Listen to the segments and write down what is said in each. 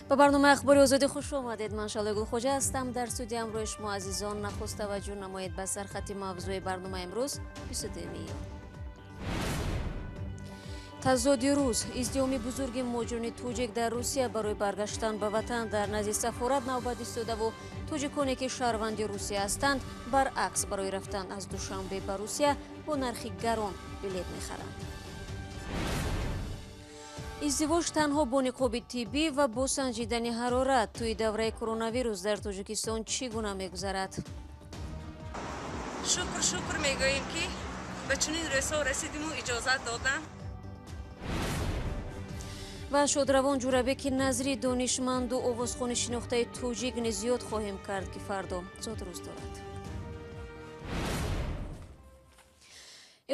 Ба барномаи Ахбори Озодӣ хуш омадед. Ман Шалои Гулхоҷа ҳастам. Дар студия ҳамроҳи шумо азизон. Нахуст таваҷҷӯҳ намоед ба сархати мавзӯи барномаи имрӯз, 22 июн. Тазоди рӯз. Издиҳоми бузурги муҳоҷирони тоҷик дар Русия барои баргаштан ба ватан дар назди сафорат навбат истодаву тоҷиконе ки шаҳрванди Русия ҳастанд, баръакс, барои рафтан аз Душанбе ба Русия бо нархи гарон билет мехаранд. Издивоҷ танҳо бо ниқоби тиббӣ ва бо санҷидани ҳарорат. Тӯи давраи коронавирус дар Тоҷикистон чӣ гуна мегузарад? Шукр, шукр мегӯем, ки ба чунин рӯзҳо расидиму иҷозат додам. Ва шодравон Ҷурабеки Назри, донишманду овозхони шинохтаи тоҷик, низ ёд хоҳем кард, ки фардо зодрӯз дорад.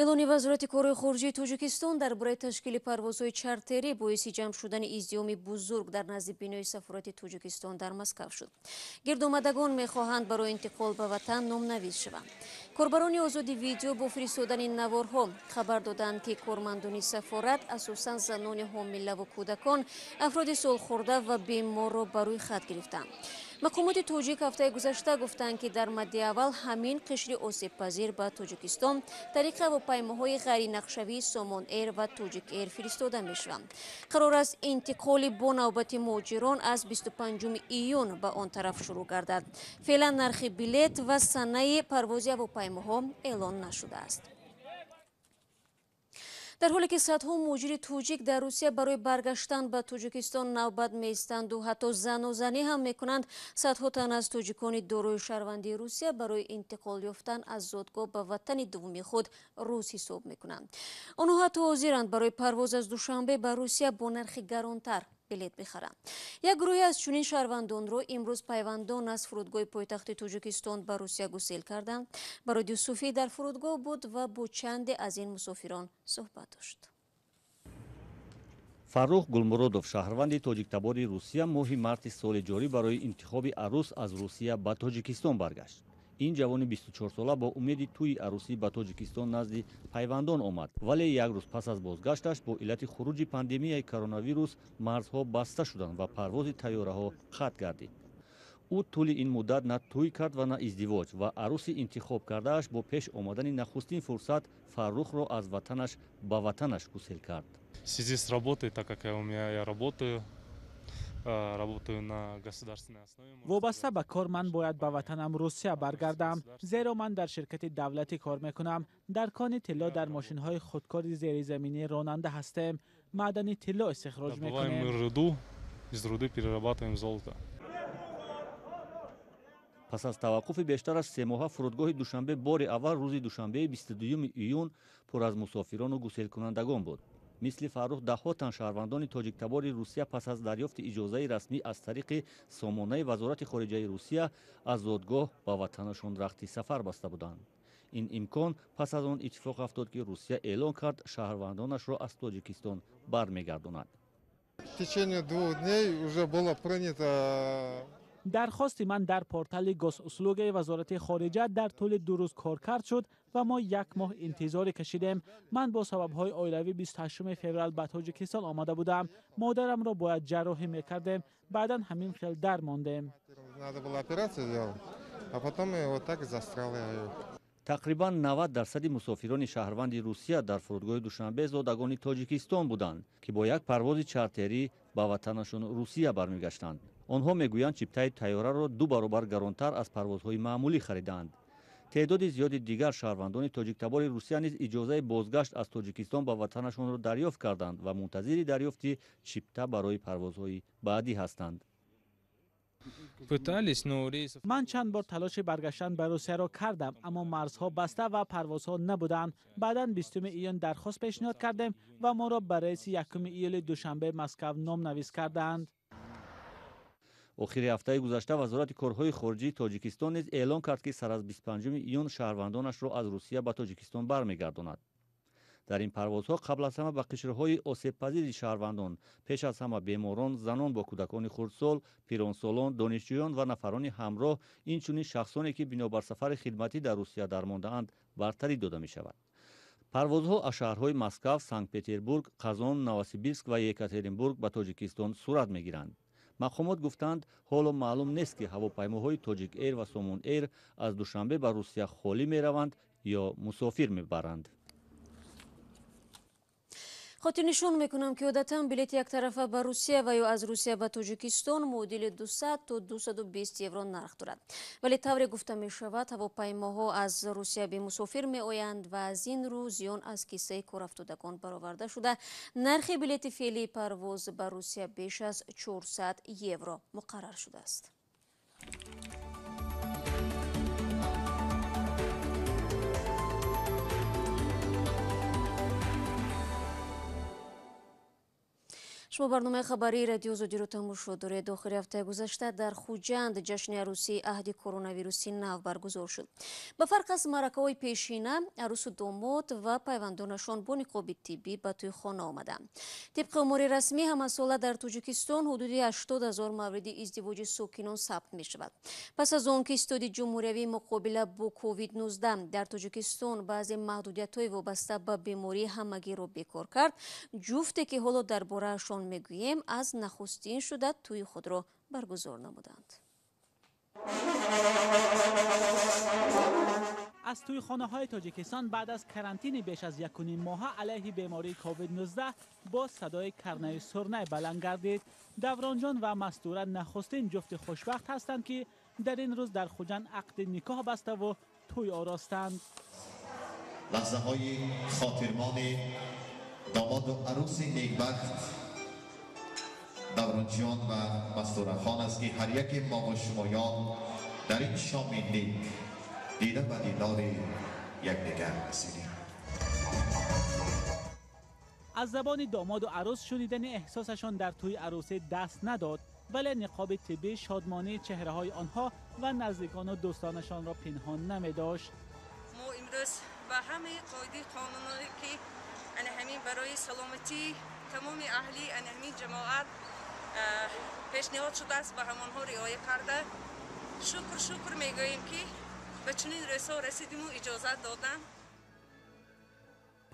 Эълони Вазорати корҳои хориҷии Тоҷикистон дар бораи ташкили парвозҳои чартерӣ боиси ҷамъ шудани издиҳоми бузург дар назди бинои сафорати Тоҷикистон дар Москав шуд. Гирдомадагон мехоҳанд барои интиқол ба ватан номнавис шаванд. Корбарони озоди видео бо фиристодани наворҳо хабар доданд, ки кормандони сафорат асосан занони ҳомилаву кӯдакон, афроди солхӯрда ва беморро ба рӯй хат гирифтанд. Мақомоти тоҷик ҳафтаи гузашта гуфтанд, ки дар мадди аввал ҳамин қишри осебпазир ба Тоҷикистон тариқи ҳавопаймоҳои ғайринақшавии Сомон Эйр ва Тоҷик Эйр фиристода мешаванд. Қарор аст, интиқоли бо навбати муҳоҷирон аз 25 июн ба он тараф шурӯъ гардад. Феълан нархи билет ва санаи парвози ҳавопаймоҳо эълон нашудааст. Дар ҳоле ки садҳо муҳоҷири тоҷик дар Русия барои баргаштан ба Тоҷикистон навбат меистанду ҳатто занозанӣ ҳам мекунанд, садҳо тан аз тоҷикони дорои шаҳрвандии Русия барои интиқол ёфтан аз зодгоҳ ба ватани дуввуми худ рӯз ҳисоб мекунанд. Онҳо ҳатто ҳозиранд барои парвоз аз Душанбе ба Русия бо нархи гаронтар билет бихаранд. Як гурӯҳе аз чунин шаҳрвандонро имрӯз пайвандон аз фурудгоҳи пойтахти Тоҷикистон ба Русия гусел карданд. Бароди Юсуфӣ дар фурудгоҳ буд ва бо чанде аз ин мусофирон суҳбат дошт. Фаррух Гулмуродов, шаҳрванди тоҷиктабори Русия, моҳи марти соли ҷорӣ барои интихоби арӯс аз Русия ба Тоҷикистон баргашт. Ин ҷавони 24сола бо умеди тӯи арӯсӣ ба Тоҷикистон назди пайвандон омад, вале як рӯз пас аз бозгашташ бо иллати хуруҷи пандемияи коронавирус марзҳо баста шуданд ва парвози тайёраҳо қатъ гардид. Ӯ тӯли ин муддат на тӯй кард ва на издивоҷ, ва арӯси интихоб кардааш бо пеш омадани нахустин фурсат Фаррухро аз ватанаш ба ватанаш гусел кард. В связи с работой, так как я у меня я работаю, работаю на государственной основе. Вобаста ба кор ман бояд ба ватанам Русия баргардам, зеро ман дар ширкати давлатӣ кор мекунам. Дар кони тилло дар мошинҳои худкори зеризаминӣ ронанда ҳастем, маъдани тилло истихроҷ Добываем мы мекунем. руду, из руды перерабатываем золото. Пас аз таваққуфи бештар аз 3 моҳа фурудгоҳи Душанбе бори аввал рӯзи душанбеи 22 июн пур аз мусофирону гуселкунандагон буд. Мисли Фаррух даҳҳо тан шаҳрвандони тоҷиктабори Русия пас аз дарёфти иҷозаи расмӣ аз тариқи сомонаи Вазорати хориҷаи Русия аз зодгоҳ ба ватанашон рахти сафар баста буданд. Ин имкон пас аз он иттифоқ афтод, ки Русия эълон кард, шаҳрвандонашро аз Тоҷикистон бармегардонад. В течение 2 дней уже было принято. Дархости ман дар портали Госуслуги Вазорати хориҷа дар тӯли 2 рӯз коркард шуд ва мо як моҳ интизорӣ кашидем. Ман бо сабабҳои оилавӣ 28 феврал ба Тоҷикистон омада будам. Модарамро бояд ҷарроҳӣ мекардем, баъдан ҳамин хел дармондем. Надо было операцию делать, а потом и вот так и застрял я. Тақрибан 90 дарсади мусофирони шаҳрванди Русия дар фурудгоҳи Душанбе зодагони Тоҷикистон буданд, ки бо як парвози чартерӣ ба ватанашон Русия бармегаштанд. Онҳо мегӯянд, чиптаи тайёраро ду баробар гаронтар аз парвозҳои маъмулӣ харидаанд. Теъдоди зиёди дигар шаҳрвандони тоҷиктабори Русия низ иҷозаи бозгашт аз Тоҷикистон ба ватанашонро дарёфт карданд ва мунтазири дарёфти чипта барои парвозҳои баъдӣ ҳастанд. Пытались, но рейсов. Ман чанд бор талоши баргаштан ба Русияро кардам, аммо марзҳо баста ва парвозҳо набуданд. Баъдан 20 июн дархост пешниҳод кардем ва моро ба рейси 1 июли Душанбе Москав номнавис карданд. Охири ҳафтаи гузашта Вазорати корҳои хориҷии Тоҷикистон низ эълон кард, ки сар аз 25 июн шаҳрвандонашро аз Русия ба Тоҷикистон бармегардонад. Дар ин парвозҳо қабл аз ҳама ба қишрҳои осебпазири шаҳрвандон, пеш аз ҳама беморон, занон бо кӯдакони хурдсол, пиронсолон, донишҷӯён ва нафарони ҳамроҳ, инчунин шахсоне, ки бинобар сафари хидматӣ дар Русия дармондаанд, бартарӣ дода мешавад. Парвозҳо аз шаҳрҳои Москав, Санкт Петербург, Қазон, Новосибирск ва Екатеринбург ба Тоҷикистон сурат мегиранд. Мақомот гуфтанд, ҳоло маълум нест, ки ҳавопаймоҳои Тоҷик Эйр ва Сомон Эйр аз Душанбе ба Русия холӣ мераванд ё мусофир мебаранд. Хотирнишон мекунам, ки одатан билети яктарафа ба Русия ва ё аз Русия ба Тоҷикистон муодили 200 то 220 евро нарх дорад. Вале тавре гуфта мешавад, ҳавопаймоҳо аз Русия бемусофир меоянд ва аз ин рӯ зиён аз киссаи корафтодагон бароварда шуда, нархи билети феълии парвоз ба Русия беш аз 400 евро муқаррар шудааст. Шумо барномаи хабарии Радио Озодиро тамошо доред. Охири ҳафтаи гузашта дар Хуҷанд ҷашни арӯсии аҳди коронавируси нав баргузор шуд. Ба фарқ аз маъракаҳои пешина, арӯсу домод ва пайвандонашон бо ниқоби тиббӣ ба тӯйхона омаданд. Тибқи омори расмӣ, ҳамасола дар Тоҷикистон ҳудуди 80 ҳазор мавриди издивоҷи сокинон сабт мешавад. Пас аз он ки Истоди ҷумҳуриявии муқобила бо COVID-19 дар Тоҷикистон баъзе маҳдудиятҳои вобаста ба бемории ҳамагиро бекор кард, ҷуфте ки ҳоло дар бораашон мегӯем, аз нахустин шуда тӯи худро баргузор намуданд. Аз тӯйхонаҳои Тоҷикистон баъд аз карантини беш аз 1.5 моҳа алайҳи бемории COVID-19 боз садои карнаю сурнай баланд гардид. Давронҷон ва Мастура нахустин ҷуфти хушбахт ҳастанд, ки дар ин рӯз дар Хуҷанд ақди никоҳ баставу тӯй оростанд. Лаҳзаҳои хотирмони домоду арӯси некбахт Давронҷон ва Мастурахон аст, ки ҳар яке мо ва шумоён дар ин шоми нек дида ба дидори якдигар расидем. Аз забони домоду арӯс шунидани эҳсосашон дар тӯи арӯсӣ даст надод, вале ниқоби тиббӣ шодмонии чеҳраҳои онҳо ва наздикону дӯстонашонро пинҳон намедошт. Мо имрӯз ба ҳамаи қоидаи қонуное, ки ана ҳамин барои саломатии тамоми аҳли ана ҳамин ҷамоат пешниҳод шудааст, ба ҳамонҳо риоя карда, шукр шукр мегӯем, ки ба чунин рӯзҳо расидиму иҷозат доданд.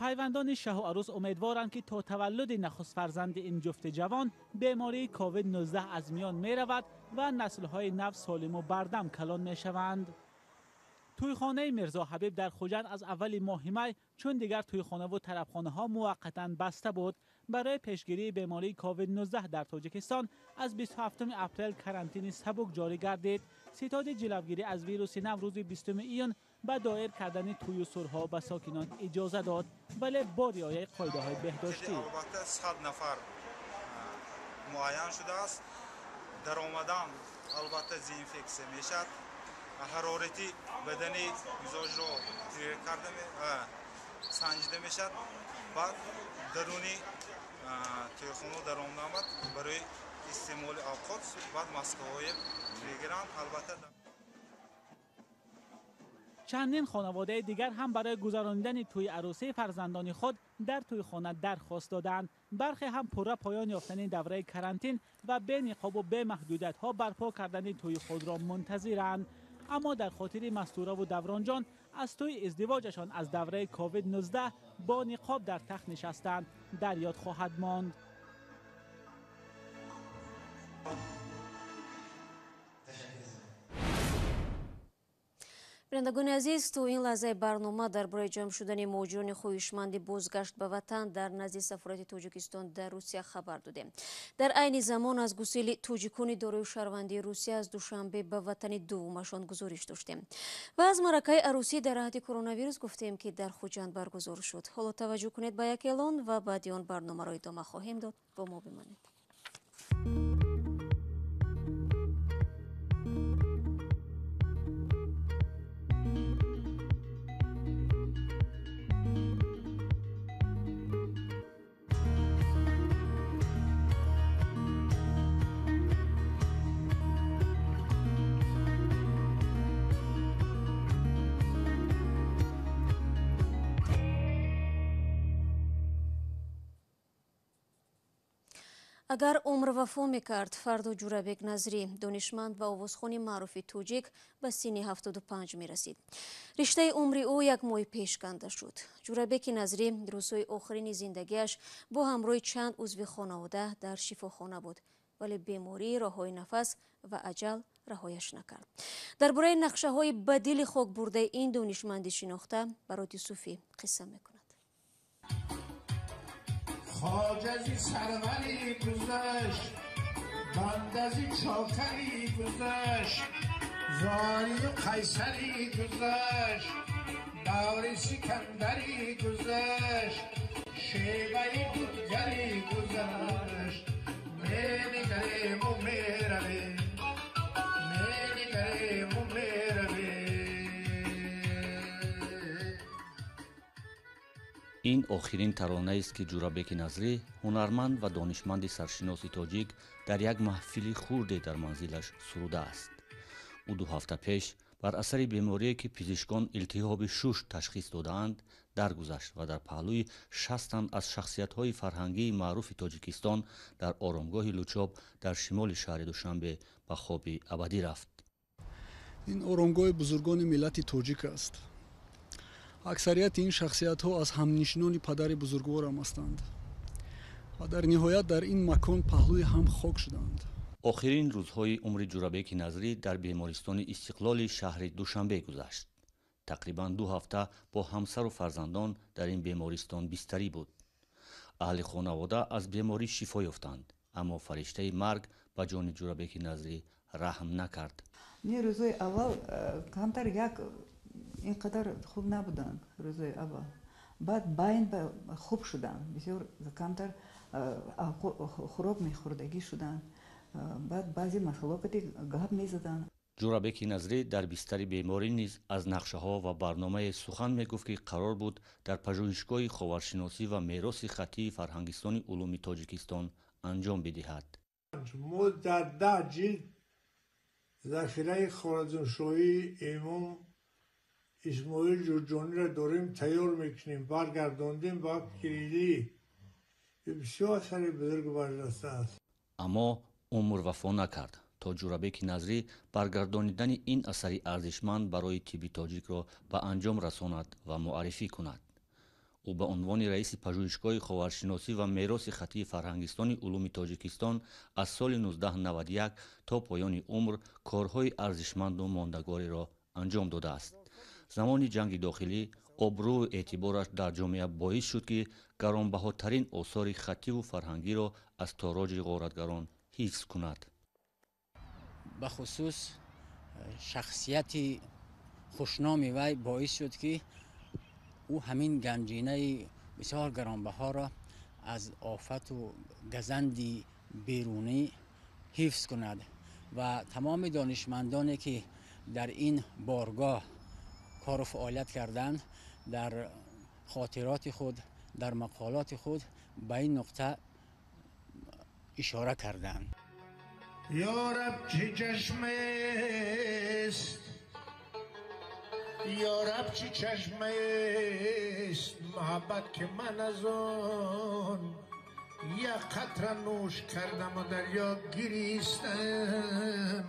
Пайвандони шаҳу арӯс умедворанд, ки то таваллуди нахуст фарзанди ин ҷуфти ҷавон бемории COVID-19 аз миён меравад ва наслҳои нав солиму бардам калон мешаванд. Тӯйхонаи Мирзо Ҳабиб дар Хуҷанд аз аввали моҳи май, чун дигар тӯйхонаву тарабхонаҳо муваққатан баста буд, барои пешгирии бемории COVID-19 дар Тоҷикистон аз 27 апрел карантини сабук ҷорӣ гардид. Ситоди ҷилавгирӣ аз вируси нав рӯзи 20 июн ба доир кардани тӯю сурҳо ба сокинон иҷоза дод, вале бо риояи қоидаҳои беҳдоштӣ. Албатта 100 нафар муайян шудааст. Даромадан албатта дезинфексия мешавад. Ҳарорати бадани мизоҷро тир карда санҷида мешавад. Баъд даруни тӯйхона даромад барои истеъмоли авқот, баъд маскаҳое мегиранд. Албатта чандин хонаводаи дигар ҳам барои гузаронидани тӯи арӯсии фарзандони худ дар тӯйхона дархост доданд. Бархе ҳам пурра поён ёфтани давраи карантин ва бениқобу бемаҳдудиятҳо барпо кардани тӯи худро мунтазиранд. Аммо дар хотири Мастураву Давронҷон аз тӯи издивоҷашон аз давраи COVID-19 бо ниқоб дар тахт нишастанд дар ёд хоҳад монд. Бинандагони азиз, то ин лаҳзаи барнома дар бораи ҷамъ шудани муҳоҷирони хоҳишманди бозгашт ба ватан дар назди сафорати Тоҷикистон дар Русия хабар додем. Дар айни замон аз гусели тоҷикони дорои шаҳрвандии Русия аз Душанбе ба ватани дуввумашон гузориш доштем ва аз маъракаи арӯсӣ дар аҳди коронавирус гуфтем, ки дар Хуҷанд баргузор шуд. Ҳоло таваҷҷӯҳ кунед ба як эълон ва баъди он барномаро идома хоҳем дод. Бо мо бимонед. Агар умр вафо мекард, Фардо Ҷурабек Назрӣ, донишманд ва овозхони маъруфи тоҷик, ба синни 75 мерасид. Риштаи умри ӯ як моҳи пеш канда шуд. Ҷурабеки Назрӣ рӯзҳои охирини зиндагиаш бо ҳамроҳи чанд узви хонавода дар шифохона буд. Вале бемории роҳҳои нафас ва аҷал раҳояш накард. Дар бораи нақшаҳои ба дили хок бурдаи ин донишманди шинохта Бароти Суфӣ қисса мекунад. Хоҷази сарвари гузашт, бандази чокари гузашт, зорию қайсари гузашт, даври сикандари гузашт, шеваи дудгари гузашт. Менигарему меравем, менигарему меравем. Ин охирин таронаест, ки Ҷурабеки Назрӣ, ҳунарманд ва донишманди саршиноси тоҷик, дар як маҳфили хурде дар манзилаш сурудааст. Ӯ 2 ҳафта пеш бар асари беморие, ки пизишкон илтиҳоби шуш ташхис додаанд, даргузашт ва дар паҳлӯи 60 тан аз шахсиятҳои фарҳангии маъруфи Тоҷикистон дар оромгоҳи Лучоб дар шимоли шаҳри Душанбе ба хоби абадӣ рафт. Ин оромгоҳи бузургони миллати тоҷик аст. Аксарияти ин шахсиятҳо аз ҳамнишинони падари бузургворам ҳастанд ва дар ниҳоят дар ин макон паҳлӯи ҳам хок шуданд. Охирин рӯзҳои умри Ҷурабеки Назрӣ дар бемористони Истиқлоли шаҳри Душанбе гузашт. Тақрибан 2 ҳафта бо ҳамсару фарзандон дар ин бемористон бистарӣ буд. Аҳли хонавода аз беморӣ шифо ёфтанд, аммо фариштаи марг ба ҷони Ҷурабеки Назрӣ раҳм накард. Не, рӯзои аввал камтар як ин қадар хуб набуданд рӯзои аввал. Баъд байн хуб шуданд, бисёр камтар хӯрок мехӯрдагӣ шуданд, баъд баъзе масъалаҳо гап мезаданд. Ҷурабеки Назрӣ дар бистари беморӣ низ аз нақшаҳо ва барномае сухан мегуфт, ки қарор буд дар Пажӯҳишгоҳи ховаршиносӣ ва мероси хаттии Фарҳангистони улуми Тоҷикистон анҷом бидиҳад. Мо дар 10 ҷилд захираи хоразмшоҳии имом Исмоил Ҷурҷониро дорем, тайёр мекунем, баргардондем ба кирилӣ. Бисёр асари бузург барҷаста аст. Аммо умр вафо накард, то Ҷурабеки Назрӣ баргардонидани ин асари арзишманд барои тибби тоҷикро ба анҷом расонад ва муаррифӣ кунад. Ӯ ба унвони раиси Пажӯҳишгоҳи ховаршиносӣ ва мероси хаттии Фарҳангистони улуми Тоҷикистон аз соли 1991 то поёни умр корҳои арзишманду мондагориро анҷом додааст. Замони ҷанги дохилӣ обрӯву эътибораш дар ҷомеа боис шуд, ки гаронбаҳотарин осори хаттиву фарҳангиро аз тороҷи ғоратгарон ҳифз кунад. Бахусус шахсияти хушноми вай боис шуд, ки ӯ ҳамин ганҷинаи бисёр гаронбаҳоро аз офату газанди берунӣ ҳифз кунад ва тамоми донишмандоне, ки дар ин боргоҳ кору фаъолият карданд, дар хотироти худ, дар мақолоти худ ба ин нуқта ишора карданд. Ё раб, чӣ чашмест, ё раб, чӣ чашмест муҳаббат, ки ман аз он як қатра нӯш кардаму дарё гиристам.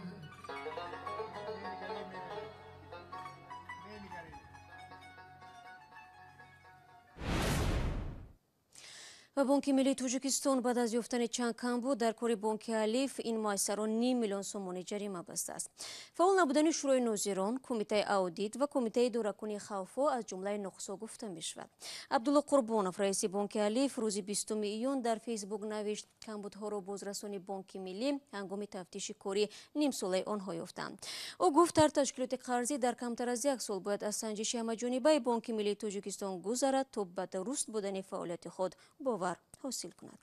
Ва Бонки миллии Тоҷикистон баъд аз ёфтани чанд камбуд дар кори Бонки Алиф ин муассисаро ним миллион сомонӣ ҷарима бастааст. Фаъол набудани Шӯрои нозирон, Кумитаи аудит ва Кумитаи идоракунии хавфҳо аз ҷумлаи нуқсҳо гуфта мешавад. Абдулло Қурбонов, раиси Бонки Алиф, рӯзи 20 июн дар Фейсбук навишт: камбудҳоро бозрасони Бонки Миллӣ ҳангоми тафтиши кори нимсолаи онҳо ёфтанд. Ӯ гуфт, ҳар ташкилоти қарзӣ дар камтар аз як сол бояд аз санҷиши ҳамаҷонибаи Бонки Миллии Тоҷикистон гузарад, то ба дуруст будани фаъолияти худ бовар ҳосил кунад.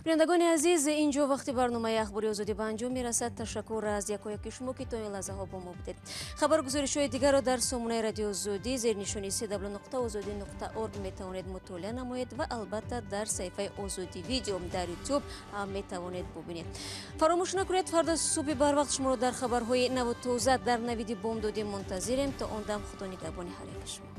Бинандагони азиз, ин ҷо вақти барномаи Ахбори Озодӣ ба анҷом мерасад. Ташаккур аз якояки шумо, ки то ин лаҳзаҳо бо мо будед. Хабару гузоришҳои дигарро дар сомонаи Радиои Озодӣ зери нишони cw.ozodi.org метавонед мутолиа намоед ва албатта дар саҳифаи Озодӣ Видео дар Ютуб метавонед бубинед. Фаромӯш накунед, фардо субҳи барвақт шуморо дар хабарҳои наву тоза дар Навиди бомдодӣ мунтазирем. То он дам Худо нигаҳбони ҳар яки шумо.